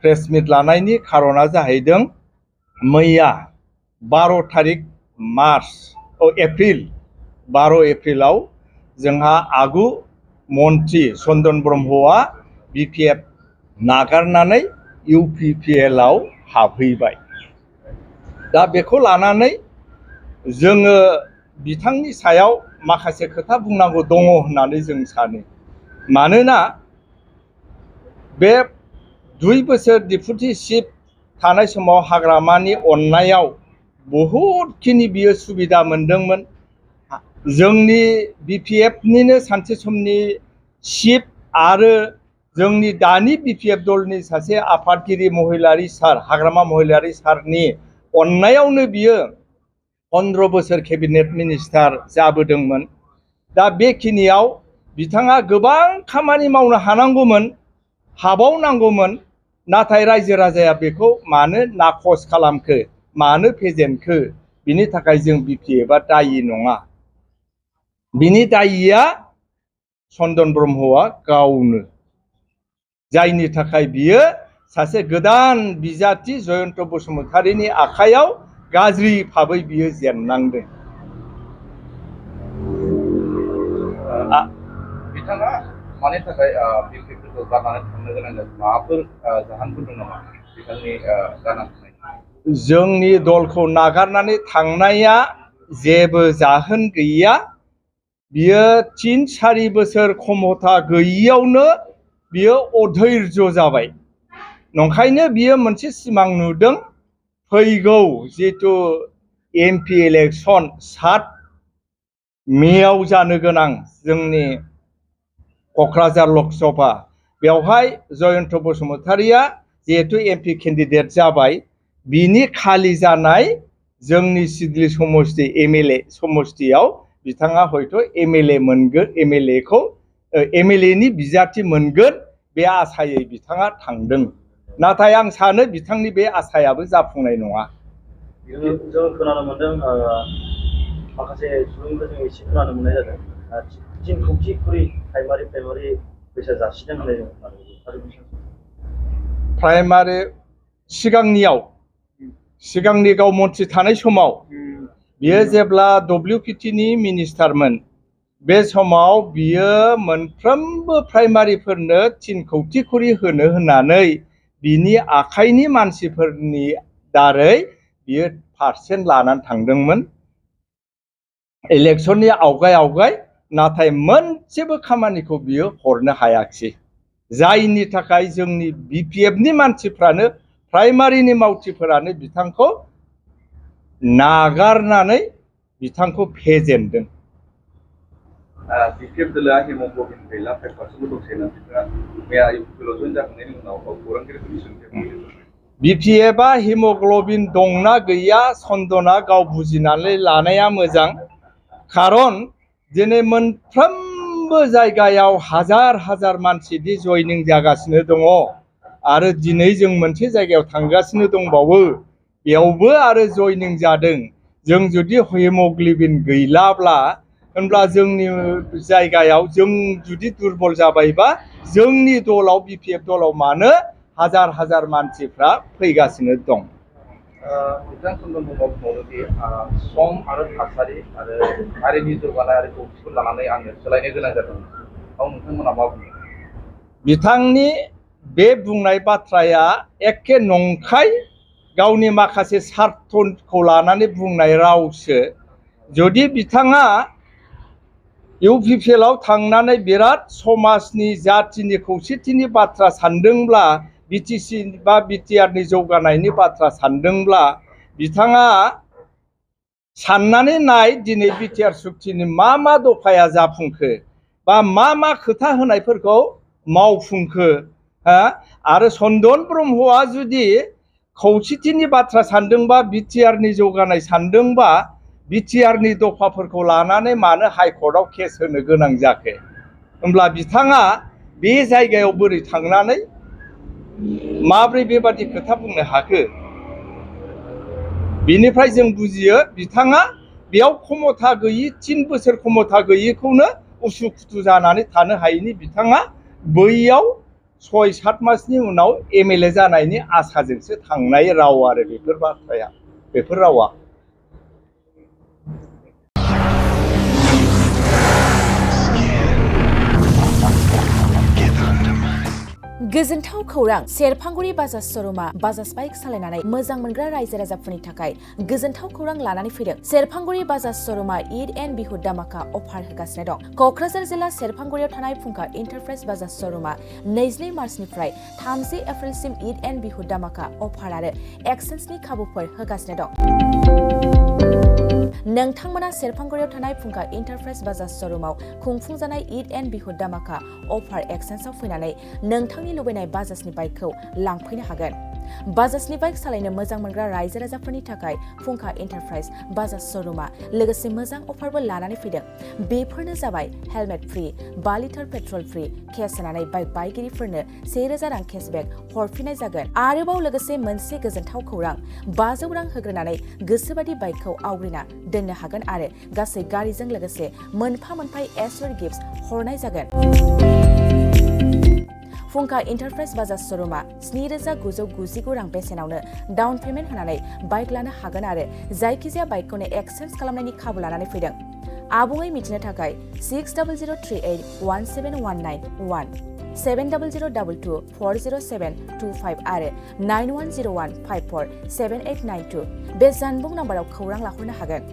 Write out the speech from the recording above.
Press मिट लानायनि खारना जाहैदों मैया 12 तारिख एप्रिल 12 एप्रिलाव जोंहा आगु मन्त्रि चन्दन ब्रह्मआ बिपिएफ नागारनानै इउपिपिएल आव हाबहैबाय। दा बेखौ लानानै जोङो बिथांनि सायाव माखासे खोथा बुंनांगौ दङ होननानै जों सानो। मानोना बे 2 बोसोर डिप्युटी चिफ थानाय समाव हाग्रामानि अननायाव बहुतखिनि बियो सुबिदा मोनदोंमोन। जोंनि बिपिएफनिनो सानसे समनि चिफ आरो जोंनि दानि बिपिएफ दलनि सासे आफादगिरि महिलारी सार हाग्रामा महिलारी सारनि अननायावनो बियो 15 बोसोर केबिनेट मिनिस्टार जाबोदोंमोन। दा बेखिनियाव बिथाङा गोबां खामानि मावनो हानांगौमोन, हाबावनांगौमोन, नाथाय रायजो राजाया बेखौ मानो नाखस खालामखो, मानो फेजेनखो, बिनि थाखाय जों बिपिएफआ दायि नङा। बिनि दायिया चन्दन ब्रह्मआ गावनो, जायनि थाखाय बियो सासे गोदान बिजाथि जयन्त बसुमतारीनि आखायाव गाज्रि भाबै बियो जेननांदों। बिथाङा मानि थाखाय बिपिएफखौ गारनानै थांनो गोनां जादों? माबाफोर जाहोनफोर दं नामा बिथांनि गारनानै थांनायनि? जोंनि दलखौ नागारनानै थांनाया जेबो जाहोन गैया। बियो 3-4 बोसोर क्षमता गैयियावनो बियो अधैर्य जाबाय। नंखायनो बियो मोनसे सिमां नुदों, फैगौ जितु एमपि इलेक्शन 7 मेआव जानो गोनां जोंनि क'क्राझार लकसभा, बेवहाय जयन्त बसुमतारीया जिहेतु एमपि केन्डिडेट जाबाय, बिनि खालि जानाय जोंनि सिडली समष्टि एमएलए समष्टियाव बिथाङा हयथ' एमएलए मोनगोन, एमएलएनि बिजाथि मोनगोन बे आसायै बिथाङा थांदों। नाथाय आं सानो बिथांनि बे आसायाबो जाफुंनाय नङा। जों खोनानो मोनदों, माखासे सुबुंफोरजों एसे खोनानो मोननाय जादों 3 कौटि खुरि प्राइमारि फैसा जासिदों होननाय जों खोनादों। प्राइमारि सिगांनि गाव मन्थ्रि थानाय समाव बियो जेब्ला डब्लिउपिटिनि मिनिस्टारमोन, बे समाव बियो मोनफ्रोमबो प्राइमारिफोरनो 3 कौटि खुरि होनो होननानै बिनि आखाइनि मानसिफोरनि दारै बियो पारसेन्ट लानानै थांदोंमोन इलेक्शननि आवगाय, नाथाय मोनसेबो खामानिखौ बियो हरनो हायाखिसै। जायनि थाखाय जोंनि बिपिएफनि मानसिफ्रानो, प्राइमारिनि मावथिफोरानो बिथांखौ नागारनानै बिथांखौ फेजेनदों। बिपिएफ दलआ हिमग्ल'बिन गैला 5% दंसैना बिथाङा मैया इउपिपिएलआव जइन जाखांनायनि उनाव खौरांगिरिफोरनि सोंथियाव बिपिएफआ हिमग्ल'बिन दंना गैया चन्दना गाव बुजिनानै लानाया मोजां। खारन दिनै मोनफ्रोमबो जायगायाव हाजार मानसिनि जयनिं जागासिनो दङ आरो दिनै जों मोनसे जायगायाव थांगासिनो दंबावो, बेयावबो आरो जयनिं जादों। जों जुदि हिमग्ल'बिन गैलाब्ला होनब्ला जोंनि जायगायाव जों जुदि दुरबल जाबायबा जोंनि दलाव बिपिएफ दलाव मानो हाजार मानसिफ्रा फैगासिनो दं। बिथां चन्दन ब्रह्मआ बुंबावदोंदि सम आरो थासारि आरो हारिनि जौगानाय आरो खौसेथिखौ लानानै आङो सोलायनो गोनां जादों। नोंथांमोना मा बुङो? बिथांनि बे बुंनाय बाथ्राया एखे नंखाय, गावनि माखासे सार्थखौ लानानै बुंनाय रावसो। जुदि बिथाङा इउपिपिएलआव थांनानै बिराद समाजनि जाथिनि खौसेथिनि बाथ्रा सानदोंब्ला, बिटिसि बा बिटिआरनि जौगानायनि बाथ्रा सानदोंब्ला, बिथाङा साननानै नाय दिनै बिटिआर सुक्तिनि मा दफाया जाफुंखो बा मा खोथा होनायफोरखौ मावफुंखो। आरो चन्दन ब्रह्मआ जुदि खौसेथिनि बाथ्रा सानदोंबा, बिटिआरनि जौगानाय सानदोंबा, बिटिआरनि दफाफोरखौ लानानै मानो हाइकर्टआव केस होनो गोनां जाखो? होमब्ला बिथाङा बे जायगायाव बोरै थांनानै माब्रै बेबादि खोथा बुंनो हाखो? बिनिफ्राय जों बुजियो बिथाङा बेयाव क्षमता गैयि, 3 बोसोर क्षमता गैयिखौनो उसुखुथु जानानै थानो हायैनि बिथाङा बैयाव 6-7 मासनि उनाव MLA जानायनि आसाजोंसो थांनाय राव आरो बेफोर बाथ्राया, बेफोर रावा। गोजोनथाव खौरां सेरफांगुरि बाजाज श'रुमा बाजाज बाइक सालायनानै मोजां मोनग्रा रायजो राजाफोरनि थाखाय गोजोनथाव खौरां लानानै फैदों। सेरफांगुरि बाजाज श'रुमा ईद एन्ड बिहु दामाका अफार होगासिनो दं। क'क्राझार जिल्ला सेरफांगुरियाव थानाय फुंखा एन्टारप्राइज बाजाज श'रुमा 22 मार्चनिफ्राय 30 एप्रिलसिम ईद एन्ड बिहु दामाका अफार आरो एक्सेन्सनि खाबुफोर होगासिनो दं। नोंथांमोना सेरफांगुरियाव थानाय फुंखा एन्टारप्राइज बाजाज श'रुमाव खुंफुंजानाय ईद एन्ड बिहु दामाका अफार एक्सेन्सआव फैनानै नोंथांनि लुबैनाय बाजाजनि बाइकखौ लांफैनो हागोन। बाजाजनि बाइक सालायनो मोजां मोनग्रा रायजो राजाफोरनि थाखाय फुंखा एन्टारप्राइज बाजाज श'रुमा लोगोसे मोजां अफारबो लानानै फैदों। बेफोरनो जाबाय helmet free, 5 litre petrol free, case होनानै बाइक बायगिरिफोरनो 1000 रां केसबेक हरफिननाय जागोन। आरोबाव लोगोसे मोनसे गोजोनथाव खौरां, 500 रां होग्रोनानै गोसोबादि बाइकखौ आवग्रिना दोननो हागोन आरो गासै गारिजों लोगोसे मोनफा मोनफा एसर गिफ्ट हरनाय जागोन। फुंखा एन्टारप्राइज बाजाज श'रुमा 7999 रां बेसेनावनो डाउन पेमेन्ट होनानै बाइक लानो हागोन आरो जायखिजाया बाइकखौनो एक्सचेन्ज खालामनायनि खाबु लानानै फैदों। आबुङै मिथिनो थाखाय 6003817191 7002240725 आरो 9101547892 बे जानबुं नाम्बाराव खौरां लाहरनो हागोन।